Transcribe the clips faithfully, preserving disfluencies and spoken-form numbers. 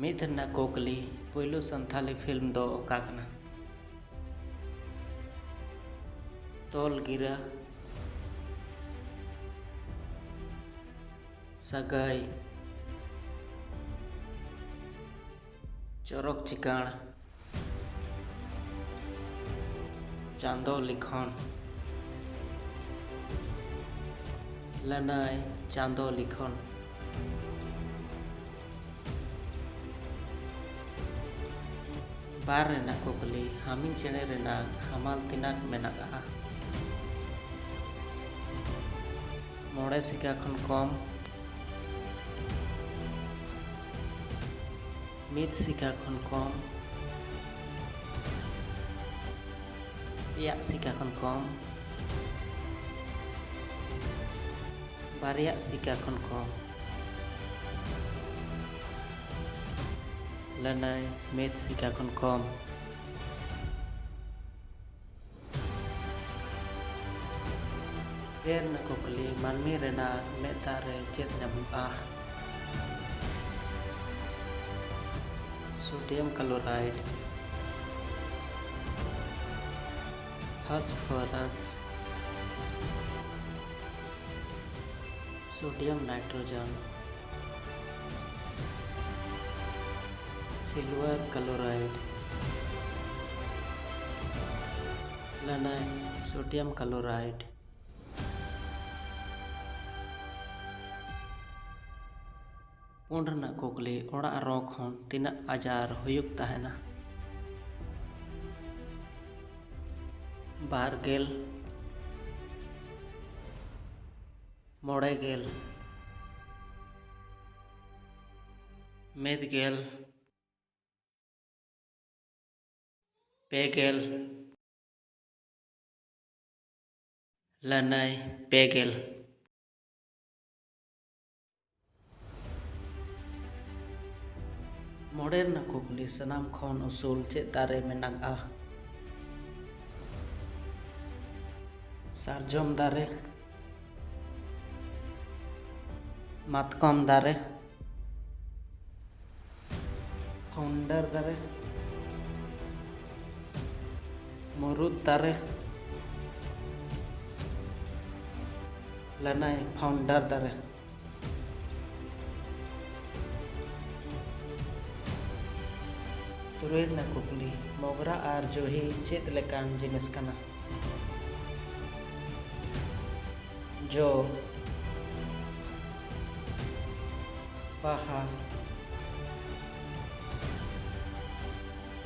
ᱢᱤᱫ ᱨᱮᱱᱟᱜ ᱠᱩᱠᱞᱤ, ᱯᱩᱭᱞᱩ ᱥᱟᱱᱛᱷᱟᱞᱤ ᱯᱷᱤᱞᱢ ᱫᱚ ᱚᱠᱟ ᱠᱟᱱᱟ? ᱛᱚᱞ ᱜᱤᱨᱟᱹ, ᱥᱟᱹᱜᱟᱹᱭ, ᱪᱚᱨᱚᱠ ᱪᱤᱠᱟᱹᱬ, ᱪᱟᱸᱫᱚ ᱞᱤᱠᱷᱚᱱ, ᱞᱟᱹᱱᱟᱹᱭ ᱪᱟᱸᱫᱚ ᱞᱤᱠᱷᱚᱱ᱾ ᱵᱟᱨ ᱨᱮᱱᱟᱜ ᱠᱩᱠᱞᱤ, ᱦᱟᱹᱢᱤᱱ ᱪᱮᱬᱮ ᱨᱮᱱᱟᱜ ᱦᱟᱢᱟᱞ ᱛᱤᱱᱟᱹᱜ ᱢᱮᱱᱟᱜᱼᱟ? ᱢᱚᱬᱮ ᱥᱤᱠᱟ ᱠᱷᱚᱱ ᱠᱚᱢ, ᱢᱤᱫ ᱥᱤᱠᱟ ᱠᱷᱚᱱ ᱠᱚᱢ, ᱯᱮᱭᱟ ᱥᱤᱠᱟ ᱠᱷᱚᱱ ᱠᱚᱢ, ᱵᱟᱨᱭᱟ ᱥᱤᱠᱟ ᱠᱷᱚᱱ ᱠᱚᱢ, ᱞᱟᱹᱱᱟᱹᱭ ᱢᱤᱫ ᱥᱤᱠᱟ ᱠᱷᱚᱱ ᱠᱚᱢ᱾ ᱯᱮ ᱨᱮᱱᱟᱜ ᱠᱩᱠᱞᱤ, ᱢᱟᱹᱱᱢᱤ ᱨᱮᱱᱟᱜ ᱢᱮᱫ ᱫᱟᱜ ᱨᱮ ᱪᱮᱫ ᱧᱟᱢᱚᱜᱼᱟ? ᱥᱳᱰᱤᱭᱟᱢ ᱠᱞᱳᱨᱟᱭᱤᱰ, ᱯᱷᱚᱥᱯᱷᱚᱨᱟᱥ, ᱥᱳᱰᱤᱭᱟᱢ ᱱᱟᱭᱴᱨᱳᱡᱮᱱ, ᱥᱤᱞᱣᱟᱨ ᱠᱞᱳᱨᱟᱭᱤᱰ, ᱞᱟᱹᱱᱟᱹᱭ ᱥᱳᱰᱤᱭᱟᱢ ᱠᱞᱳᱨᱟᱭᱤᱰ᱾ ᱯᱩᱱ ᱨᱮᱱᱟᱜ ᱠᱩᱠᱞᱤ, ᱚᱲᱟᱜ ᱨᱚ ᱠᱷᱚᱱ ᱛᱤᱱᱟᱹᱜ ᱟᱡᱟᱨ ᱦᱩᱭᱩᱜ ᱛᱟᱦᱮᱱᱟ? ᱵᱟᱨ ᱜᱮᱞ, ᱢᱚᱬᱮ ᱜᱮᱞ, ᱢᱤᱫ ᱜᱮᱞ, ᱯᱮ ᱜᱮᱞ, ᱞᱟᱹᱱᱟᱹᱭ ᱯᱮ ᱜᱮᱞ᱾ ᱢᱚᱬᱮ ᱨᱮᱱᱟᱜ ᱠᱩᱠᱞᱤ, ᱥᱟᱱᱟᱢ ᱠᱷᱚᱱ ᱩᱥᱩᱞ ᱪᱮᱫ ᱫᱟᱨᱮ ᱢᱮᱱᱟᱜᱼᱟ? ᱥᱟᱨᱡᱚᱢ ᱫᱟᱨᱮ, ᱢᱟᱛᱠᱚᱢ ᱫᱟᱨᱮ, ᱯᱷᱟᱣᱩᱱᱰᱟᱨ ᱫᱟᱨᱮ, ᱢᱩᱨᱩᱫ ᱫᱟᱨᱮ, ᱞᱟᱹᱱᱟᱹᱭ ᱯᱷᱟᱣᱩᱱᱰᱟᱨ ᱫᱟᱨᱮ᱾ ᱛᱩᱨᱩᱭ ᱨᱮᱱᱟᱜ ᱠᱩᱠᱞᱤ, ᱢᱚᱜᱽᱨᱟ ᱟᱨ ᱡᱩᱦᱤ ᱪᱮᱫ ᱞᱮᱠᱟᱱ ᱡᱤᱱᱤᱥ ᱠᱟᱱᱟ? ᱡᱚ, ᱵᱟᱦᱟ,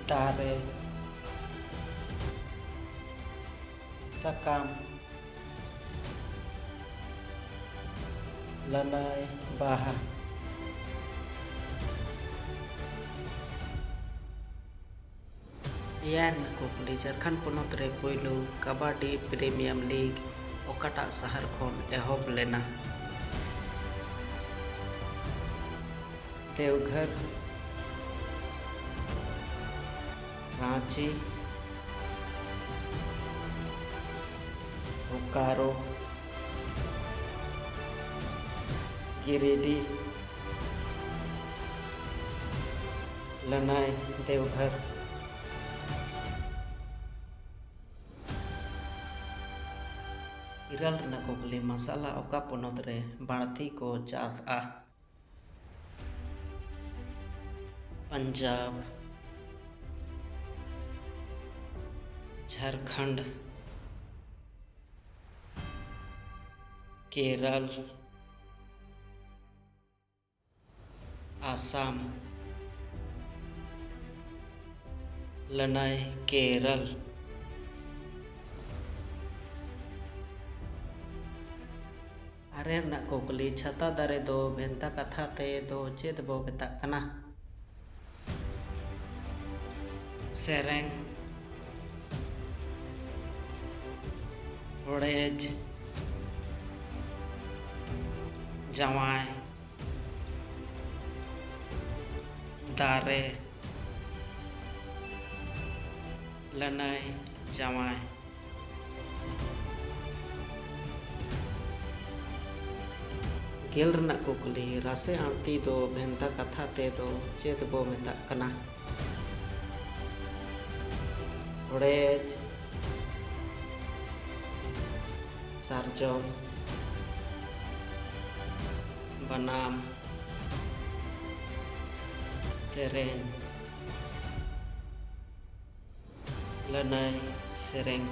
ᱫᱟᱨᱮ, ᱥᱟᱠᱟᱢ, ᱞᱟᱹᱱᱟᱹᱭ, ᱵᱟᱦᱟ᱾ ᱮᱭᱟᱭ ᱨᱮᱱᱟᱜ ᱠᱩᱠᱞᱤ, ᱡᱷᱟᱲᱠᱷᱚᱸᱰ ᱯᱚᱱᱚᱛ ᱨᱮ ᱯᱩᱭᱞᱩ ᱠᱟᱵᱟᱰᱤ ᱯᱨᱤᱢᱤᱭᱟᱢ ᱞᱤᱜᱽ ᱚᱠᱟᱴᱟᱜ ᱥᱟᱦᱟᱨ ᱠᱷᱚᱱ ᱮᱦᱚᱵ ᱞᱮᱱᱟ? ᱫᱮᱣᱜᱷᱚᱨ, ᱨᱟᱸᱪᱤ, ᱵᱳᱠᱟᱨᱳ, ᱜᱤᱨᱤᱰᱤ, ᱞᱟᱹᱱᱟᱹᱭ, ᱫᱮᱣᱜᱷᱚᱨ᱾ ᱤᱨᱟᱹᱞ ᱨᱮᱱᱟᱜ ᱠᱩᱠᱞᱤ, ᱢᱟᱥᱟᱞᱟ ᱚᱠᱟ ᱯᱚᱱᱚᱛ ᱨᱮ ᱵᱟᱹᱲᱛᱤ ᱠᱚ ᱪᱟᱥᱼᱟ? ᱯᱟᱧᱡᱟᱵᱽ, ᱡᱷᱟᱨᱠᱷᱚᱸᱰ, ᱠᱮᱨᱟᱞ, ᱟᱥᱟᱢ, ᱞᱟᱹᱱᱟᱹᱭ ᱠᱮᱨᱟᱞ᱾ ᱟᱨᱮ ᱨᱮᱱᱟᱜ ᱠᱩᱠᱞᱤ, ᱪᱷᱟᱛᱟ ᱫᱟᱨᱮ ᱫᱚ ᱵᱷᱮᱱᱛᱟ ᱠᱟᱛᱷᱟ ᱛᱮ ᱫᱚ ᱪᱮᱫ ᱵᱚ ᱢᱮᱛᱟᱜ ᱠᱟᱱᱟ? ᱥᱮᱨᱮᱧ, ᱦᱚᱲᱮᱡ, ᱡᱟᱶᱟᱭ, ᱫᱟᱨᱮ, ᱞᱟᱹᱱᱟᱹᱭ, ᱡᱟᱶᱟᱭ᱾ ᱜᱮᱞ ᱨᱮᱱᱟᱜ ᱠᱩᱠᱞᱤ, ᱨᱟᱥᱮ ᱟᱬᱛᱤ ᱫᱚ ᱵᱷᱮᱱᱛᱟ ᱠᱟᱛᱷᱟ ᱛᱮᱫᱚ ᱪᱮᱫ ᱵᱚ ᱢᱮᱛᱟᱜ ᱠᱟᱱᱟ? ᱦᱚᱲᱮᱡ, ᱥᱟᱨᱡᱚᱢ, ᱵᱟᱱᱟᱢ, ᱥᱮᱨᱮᱧ, ᱞᱟᱹᱱᱟᱹᱭ, ᱥᱮᱨᱮᱧ᱾